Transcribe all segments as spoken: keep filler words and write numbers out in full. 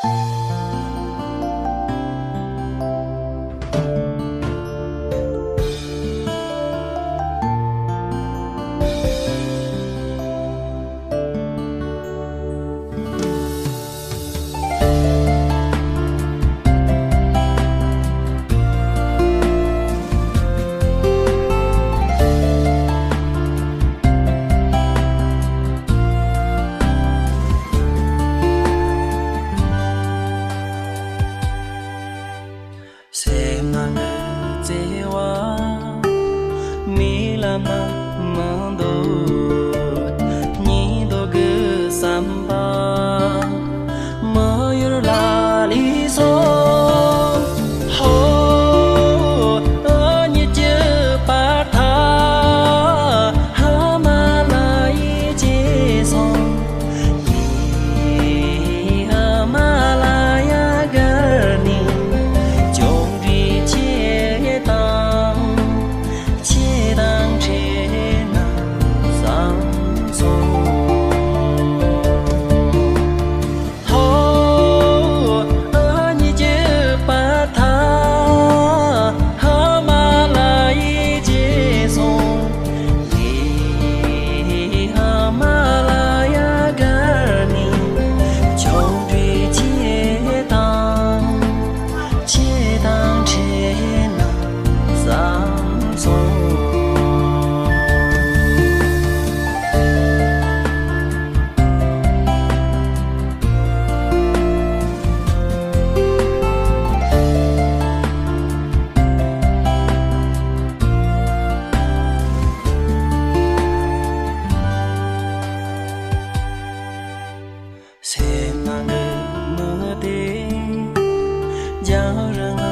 སེམས་ནང་གི་བརྩེ་བ་རྨི་ལམ་ན་མི་འདུག་སྙིང་སྡུག་གི་བསམ་པ་མི་ཡུལ་ལ་ལུས་སོང་། ཧོ། འུ་གཉིས་ཀྱི་བར་ཐག་ཧི་མ་ལ་ཡའི་རྗེས་སོང་། ཧི་མ་ལ་ཡ་གར་ནས་ཅོག་འདྲིས་ཆེ་དང་། ཆེ་དང་ཆེ་ན་བཟང་སོང་། ཧོ། འུ་གཉིས་ཀྱི་བར་ཐག་ཧི་མ་ལ་ཡའི་རྗེས་སོང་། ཧི་མ་ལ་ཡ་གར་ནས་ཅོག་འདྲིས་ཆེ་དང་། ཆེ་དང་ཆེ་ན་བཟང་སོང་། སེམས་ནང་གི་མི་དེ་རྒྱང་རིང་ལ་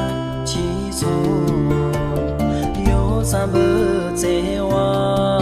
ཕྱིན་སོང་། ཡོད་བསམ་པའི་བརྩེ་བ་